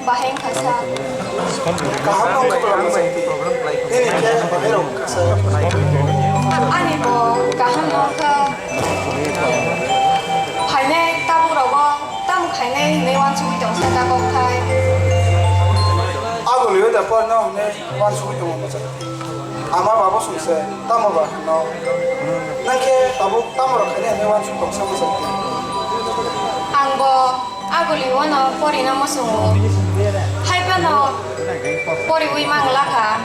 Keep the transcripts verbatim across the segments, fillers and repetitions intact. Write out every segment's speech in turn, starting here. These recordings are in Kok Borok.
Bahai wngkha sa. Kaham no wngkha bwla mwsai twi. Nini khe bahai rok wngkha sa. Ani bo kaham no wngkha. Phainai tabuk rogo tamo khainai hinwi uansugwi tong sa ta kok thai. Abo liyo da por no hinwi uansugwi tongo mwsai. Ama babo song se tamo ba hino. Nang khe tabuk tamo rok khainai hinwi uansuk tong sa mwsai twi. Ang bo Aguli wano porina muchungo. Hai phano poriwi mangla kha.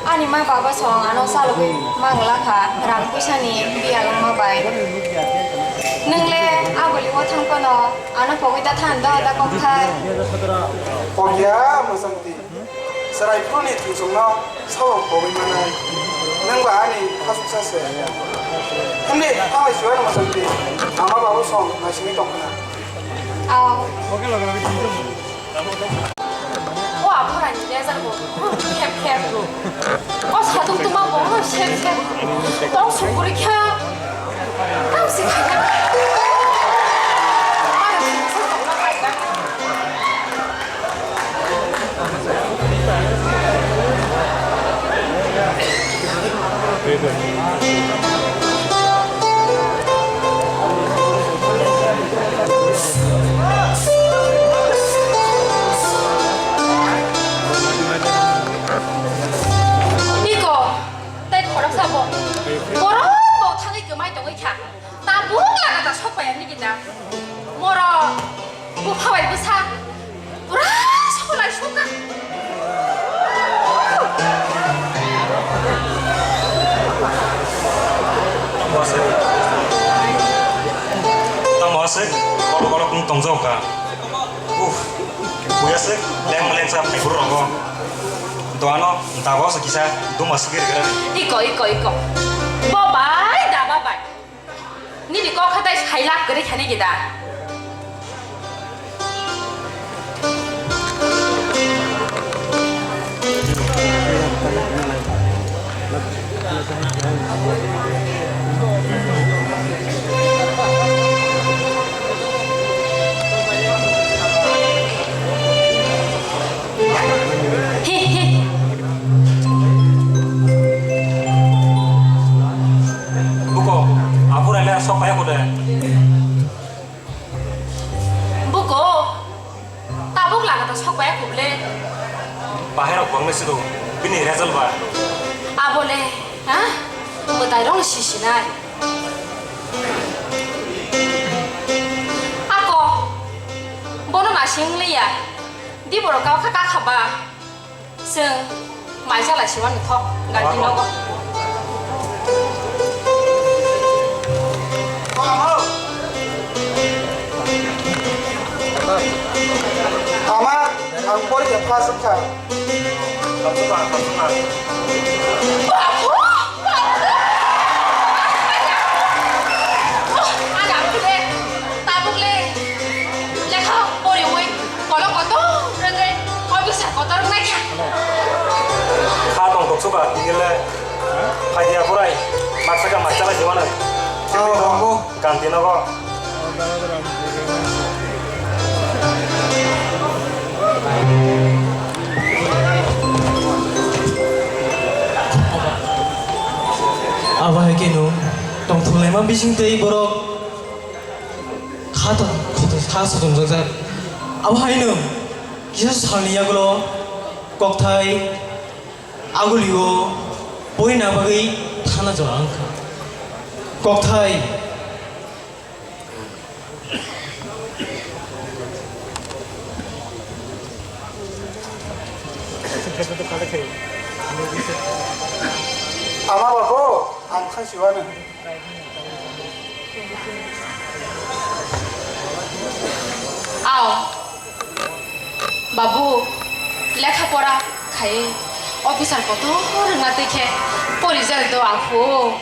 Ani ma baba song ano chalogwi mangla kha rang puisa ni biyal wngma bai. Nwng le aguli o thang phano ano pogwi ta than do da kok thai. Pogya mwsang twi. Chwrai phuruni thwingsongno sabo pogwi manai. Nwng ba ani khasuksa se. Himdi thanglai siwano mwsang twi. Ama babu song naisingwi tongkhna. Aw. O aphorani lejar bo. Khep khep. O satung tuma bo. Sep sep. Tong sukuri kha. Tang si kha. Iko, tei khoroksa bo. Borok bo thangwi kwmai tongwi kha. Tabuk lagata sok pai ani kita. Moro bupha bai bwsa pura sokolai soka. Tamo aswk, tamo aswk, kolok kolok wng tongjao ka. Uff, buya aswk, leng leng sa phai buru rogo. Doano, dago aswk kisa, duma swgwi rwgwrani. Iko, iko, iko. Bo bai, da ba bai. Nini kok hatai sai lab kwrwi khaini gida. He, he. Buko, aphuru le sok kaya kude. Buko, tabuk lagata sok kaya kuble. Bahai rok bangni sido, bini result ba. Abole, ha? Bwtai rong si sinai. Ako, bono masing liya. Di borok kau kha kakha ba. Chwng mai chalai siwan thok, gari nogo. Ama, ang porikha pass wngkha. Babu! Babu! Oh, ang ang khe tabuk le lekha poriwi. Kolok kotor rwngwi officer kotor wngnaikha. Kha tong toksuka, tini le phaiya porai, maksa khe mai chalai jemano. Oh, oh, oh. Kanti nogo. Abo hai khe no tongthok laima bising tei borok. Kha to, kha to, kha sotongjak jak. Abo haino kisa salni yagulo kokthai agulio poina bagwi thana jora wngkha. Kokthai. Ama babu, ang kha siwano. Aw, babu, lekha pora khai officer kotor wngna twi khe porijak do aphu.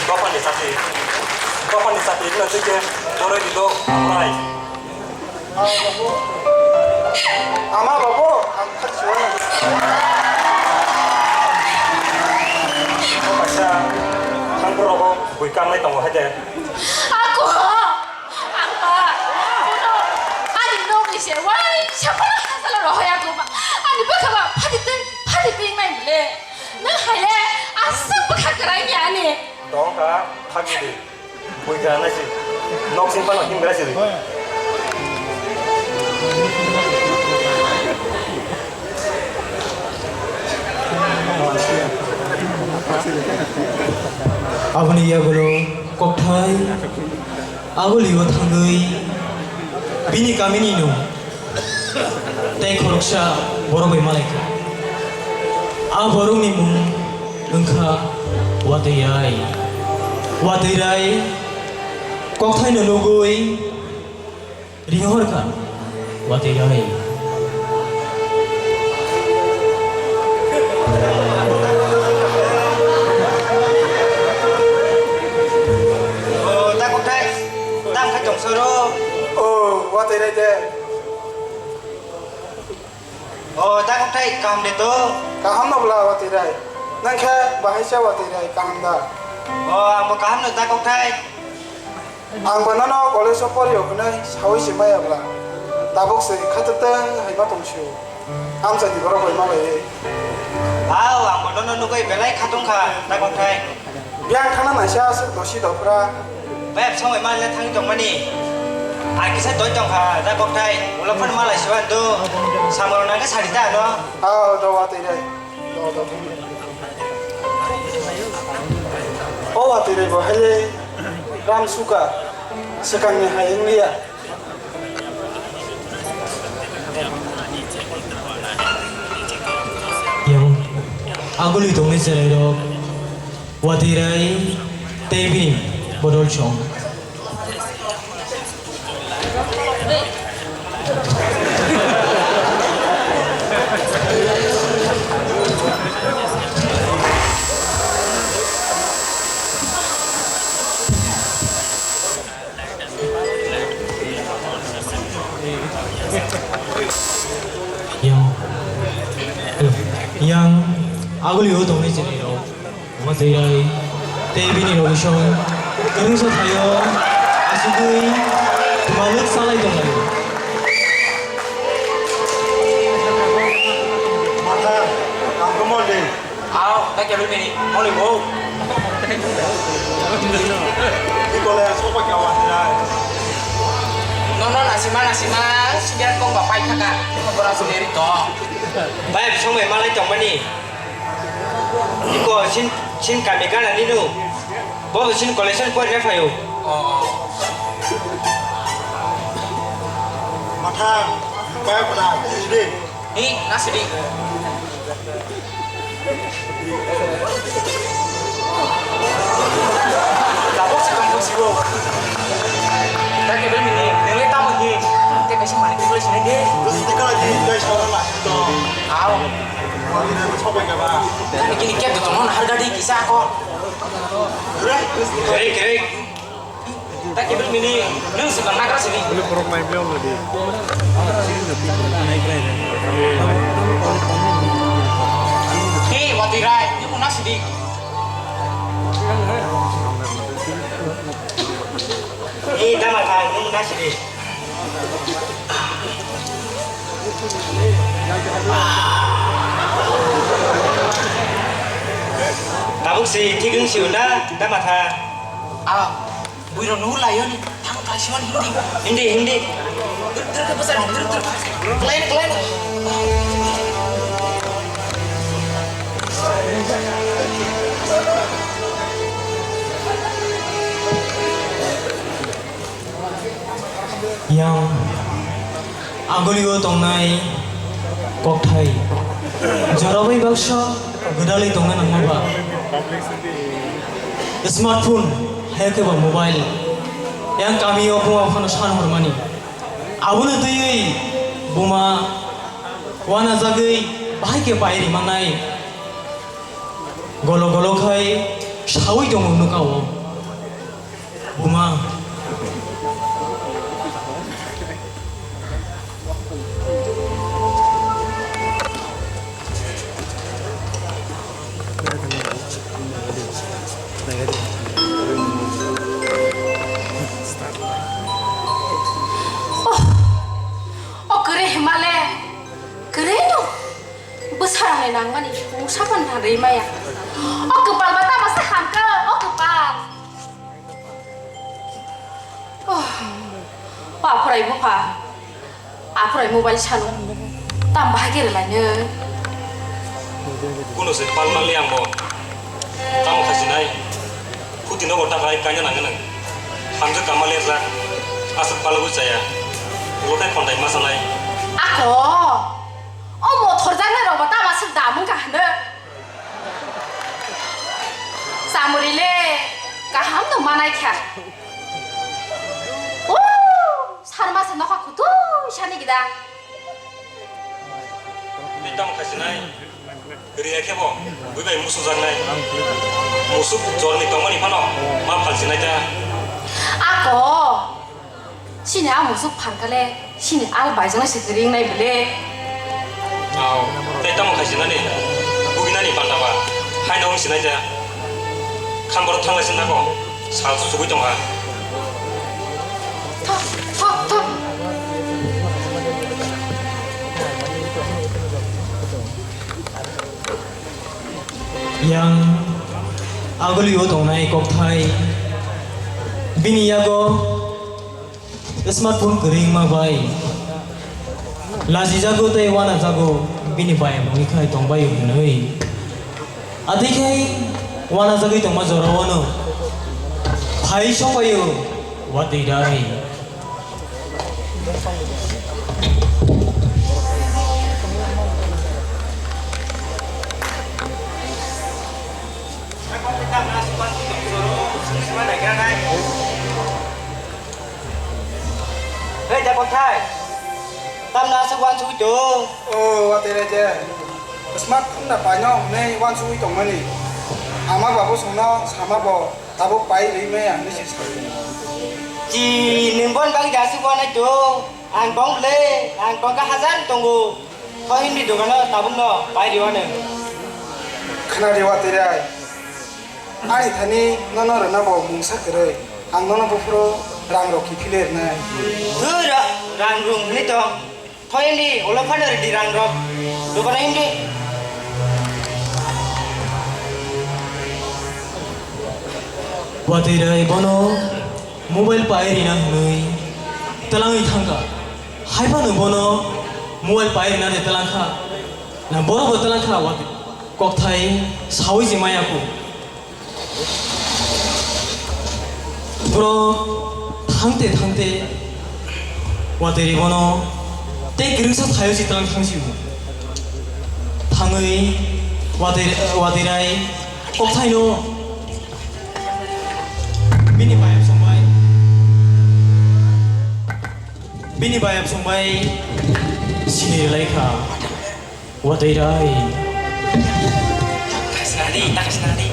Dophani chakri, dophani chakri wngna twi khe boroi di do aprai. Ama babu, ang kha siwano. Kaisa thangphuru rogo bui kangnai tongo hai de. Aku, Tong kha, khakchidi. Buikha naisi. Nok sing phano himgra sidi. Aboni yagulo kokthai agulio thangwi bini kamini no tei khoroksa borok bai malaikha. A borokni mung wngkha Watwi Rai. Watwi Rai kokthaino nugwi ringhorkha Watwi Rai. O, ta kokthai, tang khe tong soro. O, Watwi Rai de. O, ta kokthai, kaham de to? Kaham no bwla, Watwi Rai. Nang khe bahai se, Watwi Rai, kaham da? O, ang bo kaham no, ta kokthai. Ang bo nono college o pori o hwnwi saui se maya bwla. Tabuk se khatuk tang hai ma tong sio. Amchai ni borok bai ma bai. Au, ang bo nono nugwi belai khatung kha, ta kokthai. Biyang thangna naisa aswk dosi dophra. Bai, absong bai ma le thangwi tongmani. Ang kisa doi tongkha, da kokthai. Ulo phano ma lai siwa do. Samoro nang khe sari ta ano. Ah, do Watwi Rai. Do, do, do. O Watwi Rai bo hai le ram suka. Swkang ni hai wng liya. Yang aguli tongni chwrairok Watwi Rai tei bini bodol song. Yang, yang aguli o tongni chini rok, Watwi Rai, tei bini rok isong, kwrwngsa thaio, asugwi, twmalik salai tonglaio. Mata, ang khe mon di. Ao, ta kebel mini, moli bo. Di kole sopa kya wa nai. No, no, nasima, nasima, sigar kong ba pai thaka. Bora sumeri to. Bai, song bai malai tong mani. Iko sin, sin kami gana ninu. Bo sin collection point na phayo. Oh. Matha, bai pura, sidi. Ni, na sidi. Tabuk si tong si bo. Ta kebel mini, nang le tamo hi. Te kaisa mani kebel sinai de. Terus te kala di, guys, orang lah. Aw. Kini kep tu tong har gadi kisa ko. Kere, kere. Ta kebel mini, nang se nagra sini. Hei, Watwi Rai, ni muna sidi. Hei, dama thang, ni muna sidi. Tabuk si thik wng si unda, da matha. Ah, buiro nu layo ni, thang thai siman hindi. Hindi, hindi. Truk, truk, besar, truk, truk. Kelain, kelain. Yang agulio tongnai kokthai jorabwi baksa gwdalwi tongna nangma ba? Smartphone, hai khe ba mobile. Yang kamio buma phano san hormani. Abono twiwi buma wanajagwi bahai khe pai rimannai. Golo golo khai saui tongo nokao. Buma. Oh, oh, kwrwi himale, kwrwi no. Bwsarangni nangmani kung sapan rwi maya. O kwpal ba tamo se hamkhe, o kwpal. Aphrai bupha, aphrai mobile sanu. Tam bahai khe rwlaino. Kuno se pal manli ang bo. Tamo khasinai. Khuti nogo ta khai kaina nang nang. Hamjwk kama lerjak. Aswk palwi chaya. Ulo khai khonthai ma sanai. Ako. O mothor jaknai rok bo tamo aswk damung kha hwno. Chamuri le kaham no manai kha. O sarma se nokha khutu sani gida. Tamo khasinai. Riya khe bo, bui bai musujaknai. Musuk jorni tongmani phano ma phalsinai ta. Ako, sini a musuk phalkale, sini al baijaknai se ringnai bile. Aw, tei tamo khaisinani, buginani panda ba, haino wngsinai ta. Khamboro thanglai se nako, sal sugui tongha. Thok, thok, thok. Yang agulio tongnai kokthai bini yago smartphone kwrwi wngma bai lachijago tei wanajago bini bayam wngwi khai tongbaio hwnwi. Adikhe wanajagwi tongma jorao no phai sokbaio watwi rai. Hei, da kokthai. Tamna aswk wansugwi tong? O, watwi rai je. Smartphone da paino hwnwi wansugwi tongmani. Ama babu songno sama bo tabuk pai rwi maya hwnwi se sa. Chi, nwng bon bagwi da aswk wanai tong? Ang tong le, ang tongkha hajar tongo. Thoi himni dogano tabukno pai rwano. Khna de watwi rai. Ani thani nono rwna bo mungsa kwrwi. Ang nono buphuru rang rok kiphilwi rwnai. Thwi ra, rang rung hwnwi tong. Thoi himni ulo phano rwdi rang rok. Dogano himdi. Watwi rai bono mobile pai rina hwnwi twlangwi thangkha. Hai phano bono mobile pai rina de twlangkha. Na borok bo twlangkha watwi kokthai sawi je maya kho. Borok thangte thangte watwi rai bono tei kwrwngsa thaio si twlang thang si bo. Thangwi watwi, watwi rai kokthaino bini bayap songbai, bini bayap songbai sini rwlai kha. Watwi rai. Khasnadi, ta khasnadi.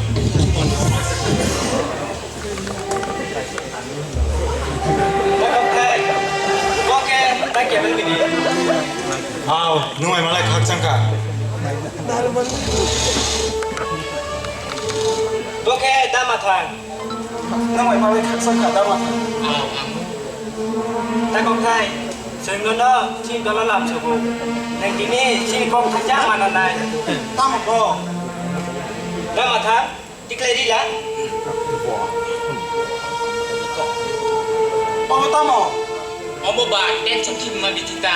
Oke, ta kebel bini. Aw, nwng ai malai khakchang kha. Oke, ta mathang. Nwng ai malai khakchang kha, ta mathang. Ta kokthai, chwng nono chini dolo lam sobo. Nwng tini chini kok thaisa mana nai. Tamo kok? Tamo thang, tikhlai rila. Obo tamo? Obo ba, tension khibima bithi ta.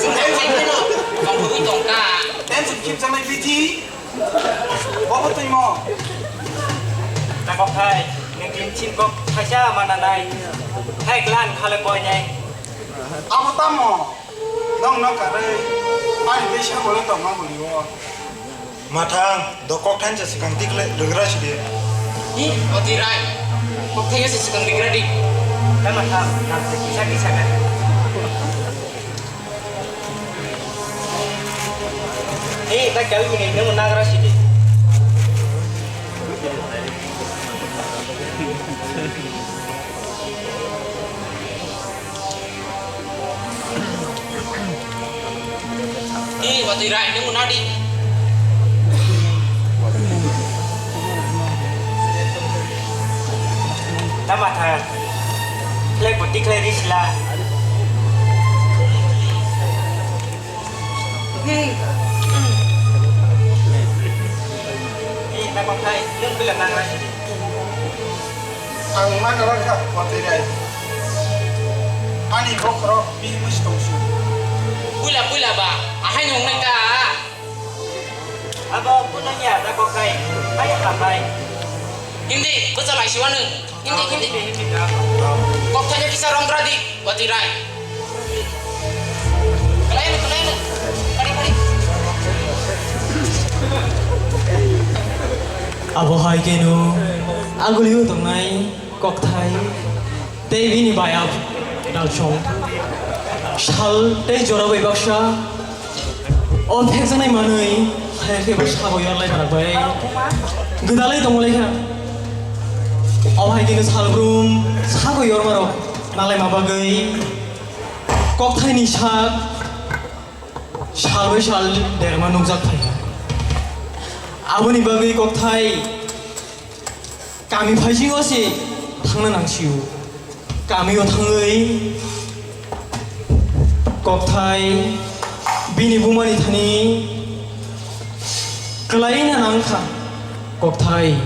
Tension khibima? Tongkhogwi tongkha. Tension khibjaknai bithi? Obo twimo. Takok thai, nwng tin chin kok thaisa mana nai. Hai glan khalai koi nai. Abo tamo? Nong no karwi ani tei samole tongma bwlio. Mathang, do kok thansa swkang tikle rwgra sidi. Hi, oti rai. Kok thaisa swkang rwgra di. Da mathang, nang kisa kisa ka. Hei, ta kali mini nang nagra sidi. Hei, watwi rai nang nadi. Tama tha. Khlai poti khlai risla. Hey. Hey, ta kok thai, nung pila nang rai. Ang ma kala kha, poti rai. Ani bokhorok bini musi tongsu. Puila puila ba, ahai nungnai ta. Abo punang ya da kokai, hai hamai. Hindi, bwsa mai siwano. Hindi, hindi. Hindi, hindi da. Kok thani kisa rong bradi, bati rai. Kalaino, kalaino. Kari, kari. Abo hai keno, agulio tongnai kokthai. Tei bini bayap dalsong sal tei jora bai baksa o phekjaknai manwi hayakhe bo sago yorlai pharak bai gwdalwi tonglaikha. Obo hai khe salbrum sago yormarok nanglaima bagwi kokthaini sak sal bai sal derma nukjak phaikha. Aboni bagwi kokthai kami phaisingo se thangna nangsio. Kamio thangwi kokthai bini bumani thani kwlaina nangkha kokthai.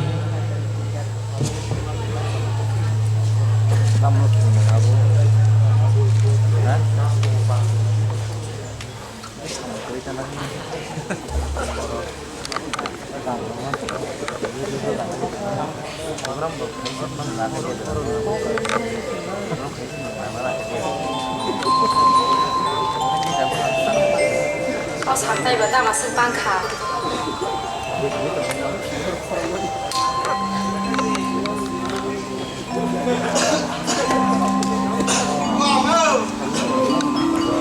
O saknai ba tama se bangkha.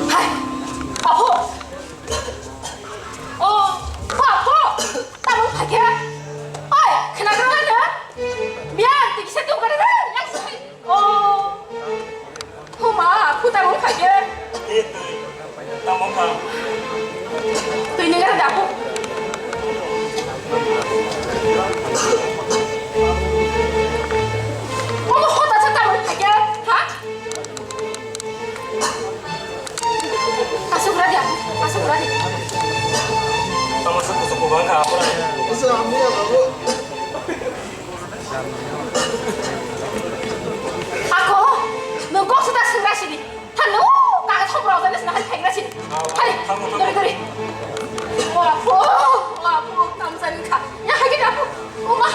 Hai, apho. O, apho. Tamo phakhe. Oi, khna gra na. Biya, tikse tu kare na. Yang sai. O. Huma, aku tamo phakhe. Eh, tamo kha. Twi nengara dapu. Omo hota sa tamo phakhe, ha? Asuk radi aku, asuk radi. Tamo suku suku bangka apa? Bisa ambil ya, Babu. Ako, nung kok sudah sungai sini. Hanu, kaka thom rau jani sini, hari thaigra sini. Hari, gori gori. Wah, wah, wah, kamu sani kha. Ya, hari dapu. Uma.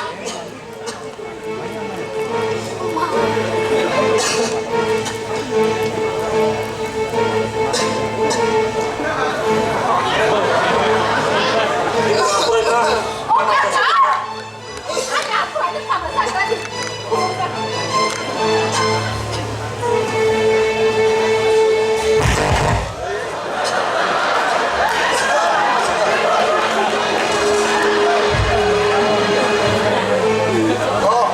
Oh,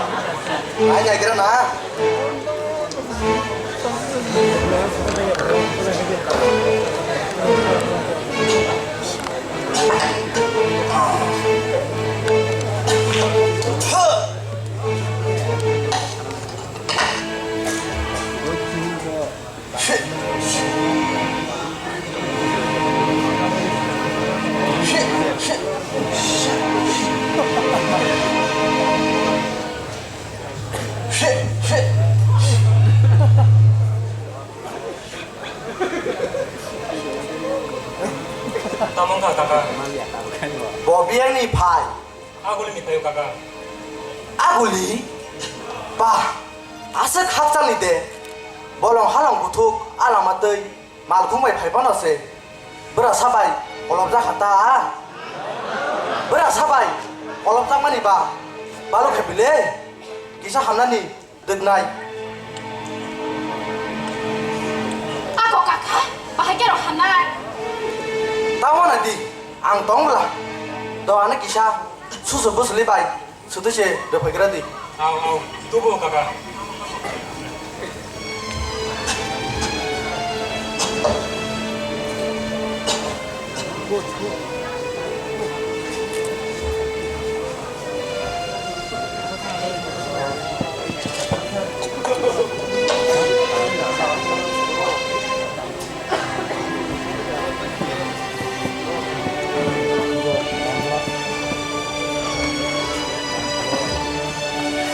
ai nai kira na. Tamo wngkha kaka? Bo biyangni phai. Agulini phaio kaka. Aguli? Ba, aswk hakchalni de. Bolong halong buthuk, alama twi. Malkhung bai phai phano se bwrasa bai kolobjak kha ta. Bwrasa bai kolobjakmani ba balok khe bile kisa hamnani dwknai. Ako kaka, bahai khe rw hamnai. Tamo nai di, ang tong bwla. Do ano kisa susu bwswli bai. Sotwi se rwphaigra di. Au, au, tubu kaka.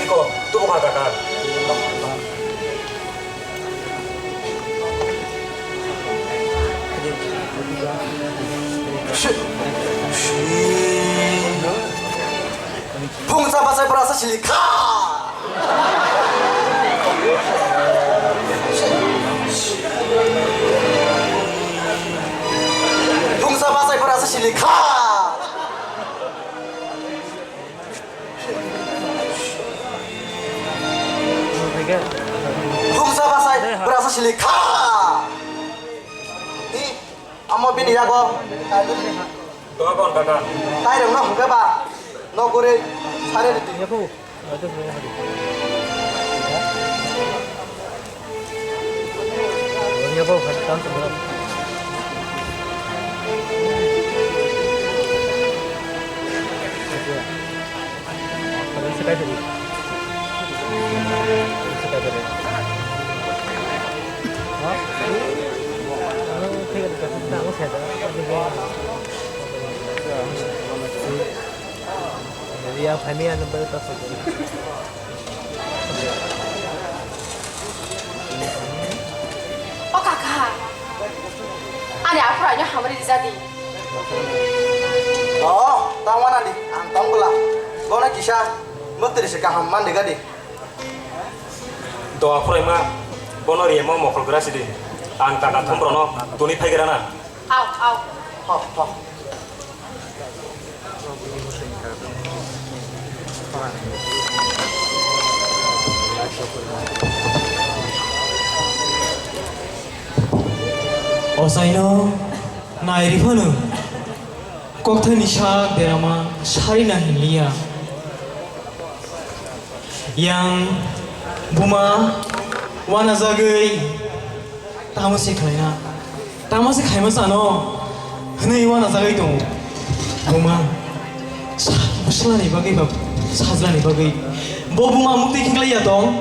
Iko, tuku kha kaka. Sili kha. Phungsa bachai bwrasa sili kha. Phungsa bachai bwrasa sili kha. Hi, amo bini yago. Dogon kaka. Tairokno hwnkhe ba, nogurwi sari rwdi. Ria phaimaya number ta. O kaka, ani aphuru aino hamari rijadi. O, tangwana di, ang tong bwla. Bono kisa, mwtwrwi se kaham man de gadi. Do aphuru ima, bono riyamo mokol gra sidi. Ang kaka thumprono tuni phaigrana. Au, au. Ho, ho. Osaino nairi phano kokthaini sak derama sarina hinliya. Yang buma wanajagwi tamo se khlaina, tamo se khaima sano hwnwi wanajagwi tongo. Buma sa-, bwswlani bagwi ba sajlani bagwi bo buma muktwi khiklaiya tong.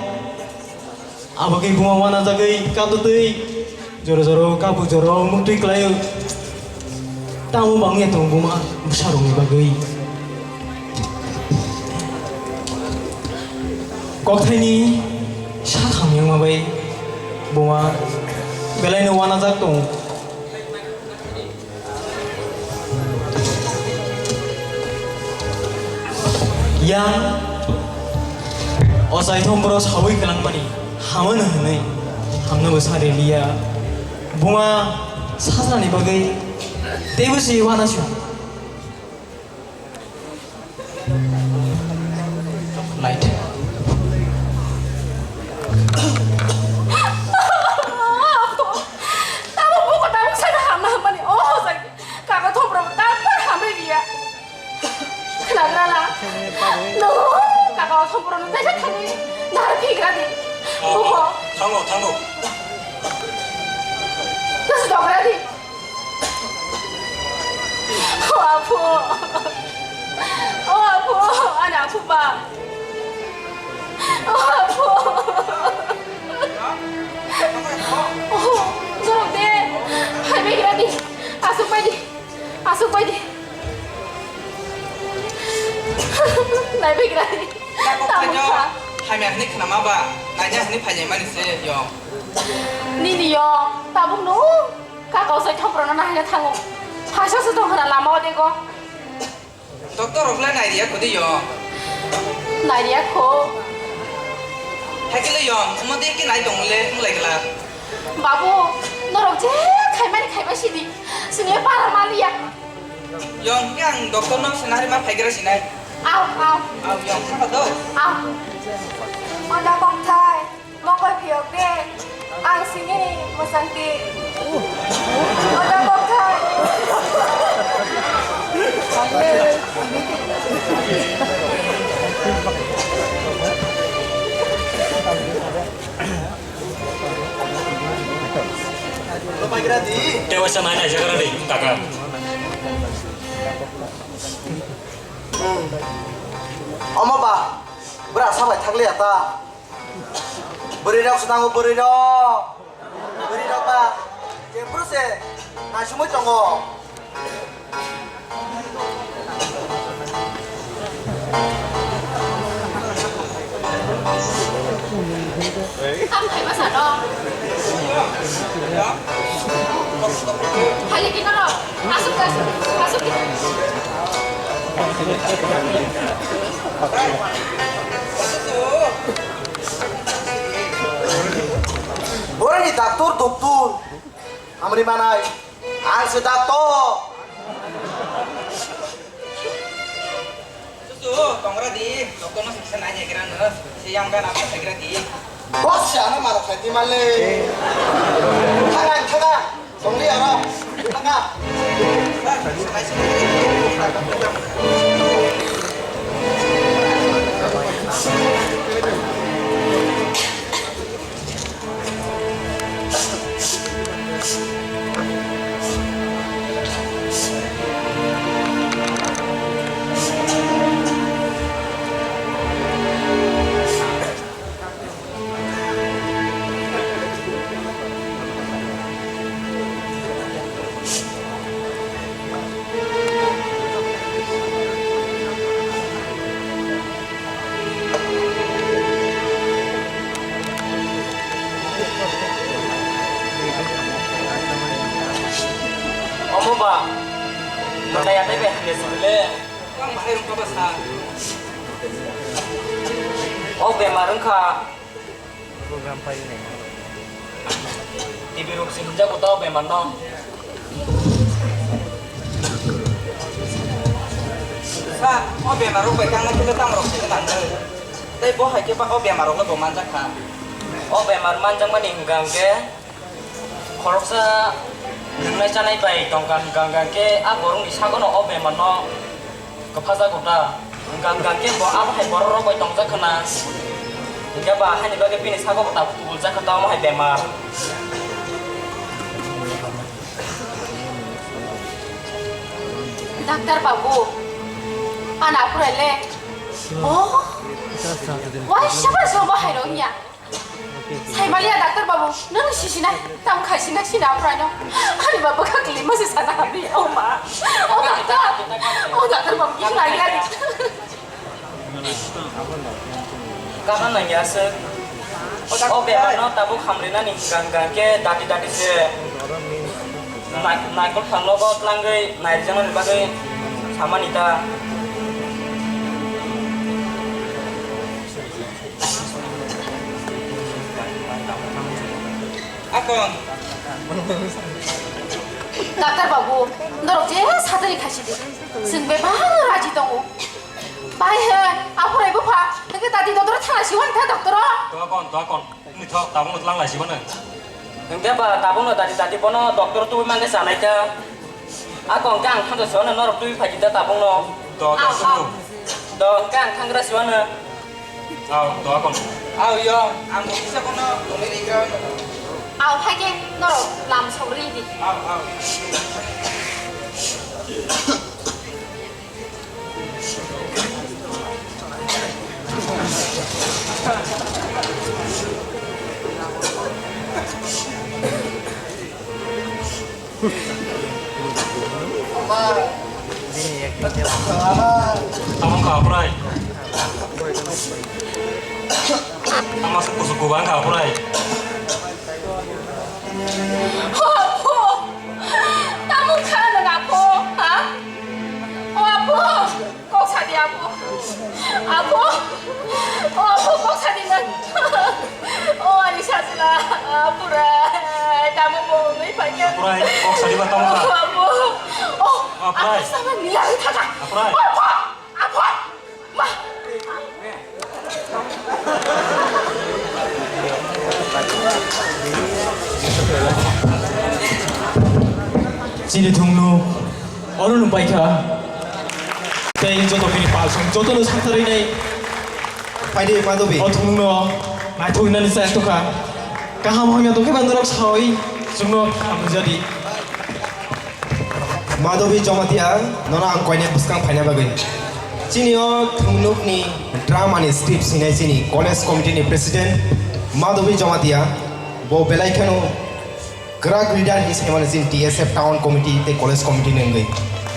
Abagwi buma wanajagwi kaptwi jora jora kabu jora muktwi klaio. Tamo bangya tong buma bwsarokni bagwi. Kokthaini sakham yangma bai buma belaino wanajak tong. Yang ochai thom boro sawi kwlangmani hamano hwnwi hamno bwsa reliya. Buma sajlani bagwi teibo se wanasio. Light. Tamo buko tamo sana hamna hamani. Oh, jai. Kaka thom bro, tamo hamri dia. Khnagrala. No, kaka thom bro, no, jai jai thani. Nar phigra di. Buko. Thango, thango. Nasi dogra di. O aphu, o aphu, ani aphu ba. O aphu. O, jorok de. Hai bai gra di. Asuk bai di. Asuk bai di. Nai bai gra di. Tabuk kha. Hamya hwnwi khnama ba, naina hwnwi phainai mani se yong. Nini yong, tabuk no. Kaka osai thopro no nahaina thango. Phaisa se tong khna lama o dego. Doctor rok le nai riya kho de yo. Nai riya kho. Hakhe le yo, omo de ke nai tong le, wng lai kla. Babu, norok je khaimani khaibai sidi. Sini para maliya. Yo, hwnkhe ang doctor no se nari ma phaigra sinai. Au, au. Au, yo, kha do. Au. Manda kok thai. Mokol phiyok de, ang sini mwchang di. Oda kok thai. Tewa sa mana jaga ni, kaka. Hmm. Omo ba, bra sabai thakliya ta. Bwrwi rok se nango, bwrwi rok. Bwrwi rok ba jephuru se naisingwi tongo. Ang phaiba sano. Hali kinaro. Asuk, asuk, asuk. Bini doctor, doctor. Amri manai. Ang se doctor. Susu, tongra di, doktor no siksa nai nai gira no, si yang kan apa segra di. Bos ya na marok sai di male. Thaga, thaga. Tongli aro. Thaga. Sir, siksa nai siksa nai. Omo ba, nokha yatai bai hamya sibile. Ang bahai rung kaba sa. O bemar wngkha. Program painai. T B rok se hinjago tao bemar no. Sa, o bemar rok bai kang na kile tang rok se nang. Tei bo hai khe ba o bemar rok le bo manjak kha. O bemar manjak mani hingka hingke khoroksa nwngnai chanai bai tongkha hingka hingka khe a borok ni sago no o bemar no. Kwphajago ta. Hwnkha hwnkha khe bo abo hai borok rok bai tongjak khna. Hwnkhe ba haini bagwi bini sago bo tabuk kubuljak kha, tamo hai bemar. Doctor babu, ana pura le. Oh, waisa ba sobo hai rok ya. Saimaliya doctor babu, nang sisina, tam khaisina sina aphraino. Ani baba khakli masi sana habi, oh ma. Oh doctor, oh doctor babu, kis lagi lagi. Kana nang ya se. Oh bebak no tabuk hamri nani gang gang ke dati dati se. Nai-, naikol phang nogo tlangwi nairijak nani bagwi samani ta. Akon. Doctor babu, norok je satani khaisidi. Chwng bebak raji tongo. Bai he, aphuraibo pha. Nokhe dati doctor thangna siwan tha doctor. Doakon, doakon. Ni thok, tabung tlang lai siwan. Hwnkhe ba tabukno dati dati bono doctor tubui mangkhe chanai kha. A kong khe ang thansa siwano norok tubui phaikhe da tabukno. Do, do, Aw, subu. Aw. Do hwnkhe ang thangra siwano. Aw, do akon. Aw, yo, ang bo kisa bono tongwi ringo. Aw, phaikhe norok lam sogri di. Aw, aw. Tamo kha prai. Ama suku suku bang kha prai. Apo! Tamo kha nang apo? Ha? O apo! Kok sadi apo. Apo. O apo kok sadi nang. O ani sajla. Apurai. Tamo bo ngai paikha. Apurai, kok sadi ba tamo ba? O apo. O, Apurai. Apo sama ni ari thaka. Apurai. Apo. Apo. Ma. Chini thungno. Oro nung paikha. Tei joto bini palsong jotono saktarwi nai. Phaidi Madobi. O thungno naithok hinani chayang tokha. Kaham hamya tongkhe ba norok sawi chwngno hamjadi. Madobi Jamatia, nono ang koine bwskang phaina bagwi. Chini o thungnukni drama ni script sinai chini college committee ni president Madobi Jamatia, bo belai kheno Kwrak leader hinwi saimano chini T S F town committee tei college committee ni wngwi.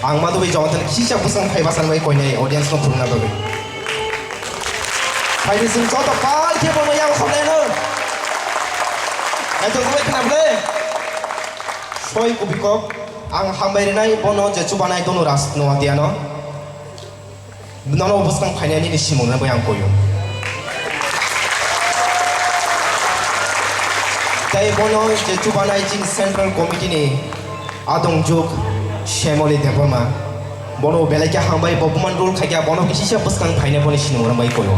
Ang ma tubui jawantani kisa bwsang phai bwsang bai koinai audience no phunukna bagwi. Phaidi chwng joto pal khe bono yang khornai no. Naithok bai khna bwle. Soi kubikok ang hambai rinai bono je chubanai Donu Raj Noatia no. Nono bwskang phainani ni simung bai ang koyo. Tei bono je chubanai chini Central Committee ni adongjwk Shyamali Debbarma. Bono belai khe hambai, bo buman rule khaikha, bono kisisa bwskang phaina boni sinimung rwmai koyo.